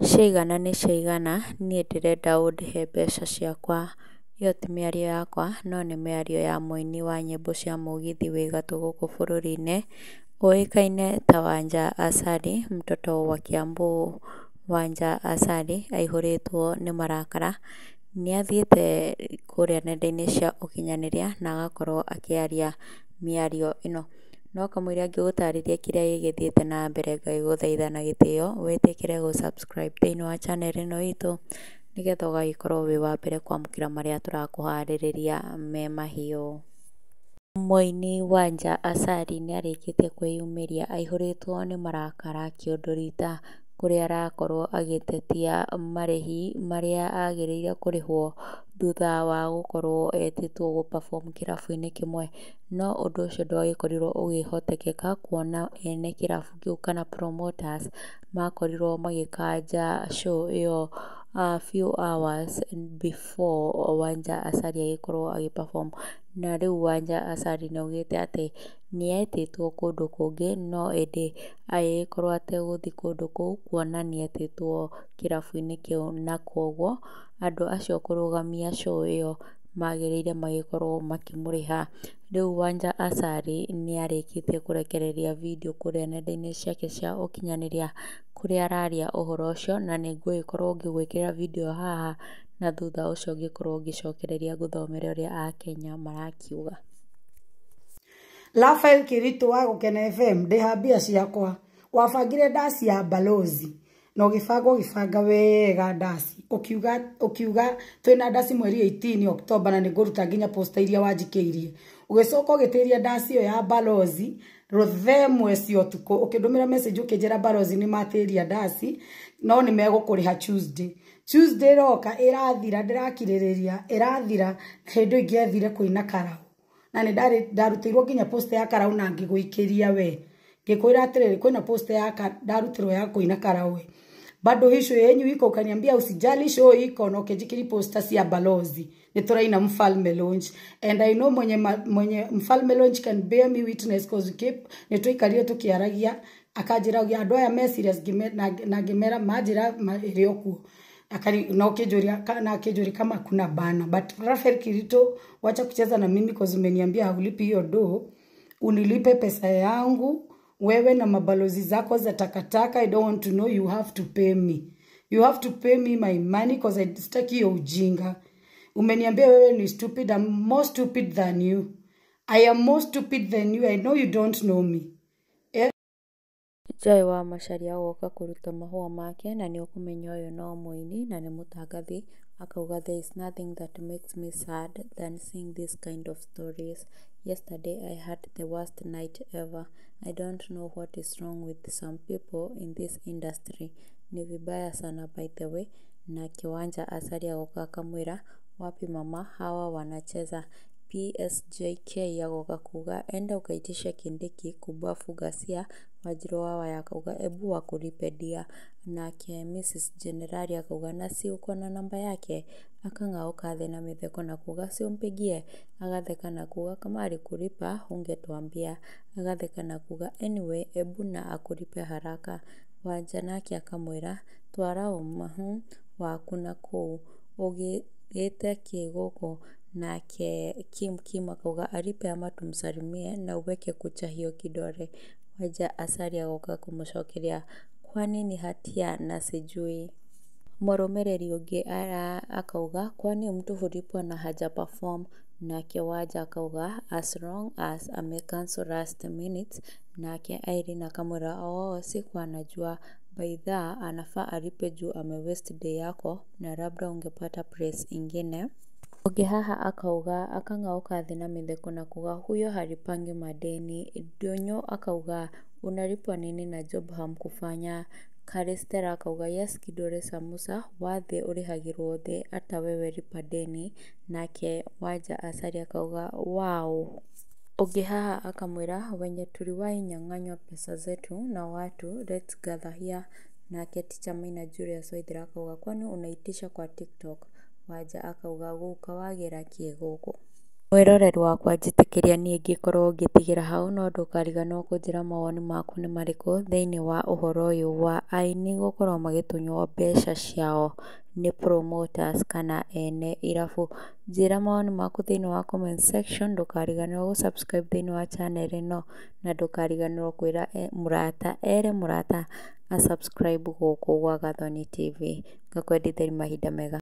Ciaigana nĩ ciaigana, niĩ ndĩrenda ũndĩhe mbeca ciakwa. Ĩyo ti mĩario yakwa, no nĩ mĩario ya mũini wa nyĩmbo cia mũgithi wĩ gatũ gũkũ bũrũri-inĩ, ũĩkaine ta Wanja Asali mtoto wa Kiambu. Wanja Asali aihũrĩtwo nĩ marakara, nĩ athiĩte kũrĩa nenda-inĩ cia ũkinyanĩria na agakorwo akĩaria mĩario ĩno. No kamũira ngĩgũtarĩria kĩrĩa gĩgĩthiĩte na mbere ngagĩgũthaitha na gĩtĩo wĩtĩkĩre gũ subscribe thĩinĩ wa channel ĩno itũ, nĩgetha ũgagĩkorwo wĩ wa mbere kwamũkĩra marĩa tũrakũharĩrĩria me mahiũ. Mũini Wanja Asali nĩ arĩkĩtie kwĩyumĩria aihũrĩtwo nĩ marakara kĩũndũrita, kũrĩa arakorwo agĩtetia marĩhi marĩa agĩrĩire kũrĩhwo thutha wa gũkorwo etĩtwo gũ perform kĩrabu-inĩ kĩmwe. No ũndũ ũcio ndwagĩkorirwo ũkĩhotekeka kuona ene kĩrabu kĩu kana promoters makorirwo magĩkanja show ĩyo few hours before Wanja Asali agĩkorwo agĩ perform. Na rĩu Wanja Asali nĩ augĩte atĩ nĩ etĩtwo kũndũ kũngĩ no ĩndĩ agĩgĩkorwo ategũthiĩ kũndũ kũu kuona nĩ etĩtwo kĩrabu-inĩ kĩu na kwoguo andũ acio kũrũgamia show ĩyo magĩrĩire magĩkorwo makĩmũrĩha. Rĩu Wanja Asali nĩ arĩkĩtie kũrekereria video kũrĩa nenda-inĩ ciake cia ũkinyanĩria kũrĩa araria ũhoro ũcio na nĩ ngũgĩkorwo ngĩgwĩkĩrĩra video haha na thutha ũcio ngĩkorwo ngĩcokereria ngũthomere ũrĩa akenya marakiuga. Rafael Kiritu wa Gũkena FM ndĩha mbia ciakwa. Wabangire ndaci ya balozi na ũgĩbanga ũgĩbanga wega ndaci, ũkiuga twĩna ndaci mweri 18 October na nĩngũruta nginya poster iria wanjikĩirie. Ũgĩcoka ũgĩtĩria ndaci ĩyo ya balozi rũthe mweci ũtukũ, ũkĩndũmĩra message ũkĩnjĩra balozi nĩ matĩria ndaci no nĩ megũkũrĩha Tuesday. Tuesday ĩroka ĩrathira, ndĩrakirĩrĩria ĩrathira, hĩndĩ ĩngĩ ethire kũina karau na nĩ ndarutĩirwo nginya poster ya karau na ngĩgũikĩria we, ngĩkwĩra atĩrĩrĩ kwĩna poster ya ndarutirwo ya kũina karau we, bado hii show yenyu iko, ukaniambia usijali show iko, na ukijikiri poster cia balozi ni turaina Mfalme Lounge, and I know mwenye Mfalme Lounge can bear me witness cause we keep ni tuikarire tukiaragia, akanjĩra andũ aya me serious, na ngĩmera manjĩra ĩrĩ o kuo. Akari na ukijuri na akijuri kama kuna bana. But Rafael Kirito, wacha kucheza na mimi cause umeniambia haulipi hiyo do, unilipe pesa yangu wewe na mabalozi zako za takataka. I don't want to know, you have to pay me. You have to pay me my money cause I sitaki hiyo ujinga. Umeniambia wewe ni stupid, I'm more stupid than you. I am more stupid than you. I know you don't know me. Joy wa Macharia agoka kũruta mahũa make na nĩ ũkũmenya ũyũ no mũini na nĩ mũtangathi, akauga there is nothing that makes me sad than seeing this kind of stories. Yesterday I had the worst night ever. I don't know what is wrong with some people in this industry. Ni vibaya sana by the way. Nake Wanja Asali agoka akamwĩra wapi mama hawa wanacheza. PSJK agoka kuga enda ukaitishe Kindiki kubafu ghasia. Wanjiru wa Waya akauga ebu wakulipe dia. Nake Mrs Generali akauga na si uko na namba yake. Akang'auka thĩ na mĩtheko na kuga si umpigie. Agatheka na kuga kama alikulipa ungetuambia. Agatheka na kuga anyway ebu na akulipe haraka. Wanja nake akamwĩra twara ũmahu waku na kũu ũgĩte kĩ gũkũ. Nake Kim Kim akauga alipe ama tumsalimie na uweke kucha hiyo kidole. Wanja Asali agoka kũmũcokeria kwani ni hatia na sijui. Mũrũmĩrĩri ũngĩ akauga kwani mtu hulipwa na haja perform. Nake Wanja akauga as long as ame cancel last minute. Nake Irene akamwĩra oo sikuwa najua baidha anafaa alipe juu ame waste day yako na labda ungepata place ingine. Ũngĩ haha akauga akang'auka thĩ na mĩtheko na kuga huyo halipangi madeni. Ndonyo akauga unalipwa nini na job hamkufanya. Karistera akauga yes kidole samusa wathe ũrĩhagĩrwo thĩ ata wewe lipa deni. Nake Wanja Asali akauga wow. Ũngĩ haha akamwĩra wenye tuliwahi nyang'anywa pesa zetu na watu let's gather here. Nake Teacher Maina Julius Waithera akauga kwani unaitisha kwa TikTok. Wanja akauga gũka wagĩra kĩ gũkũ. Mwĩroreri wakwa, njĩtĩkĩria niĩ ngĩkorwo ngĩtigĩra hau, no ndũkariganĩrwo kũnjĩra mawoni maku nĩ marĩkũ thĩiniĩ wa ũhoro ũyũ wa aini gũkorwo magĩtunywo mbeca ciao nĩ promoters kana ene irabu. Njĩra mawoni maku thĩiniĩ wa comment section, ndũkariganĩrwo gũ subscribe thĩiniĩ wa channel ĩno, na ndũkariganĩrwo kwĩra mũrata ere mũrata a subscribe gũkũ gwa Gathoni TV. Ngakwendithĩria mahinda mega.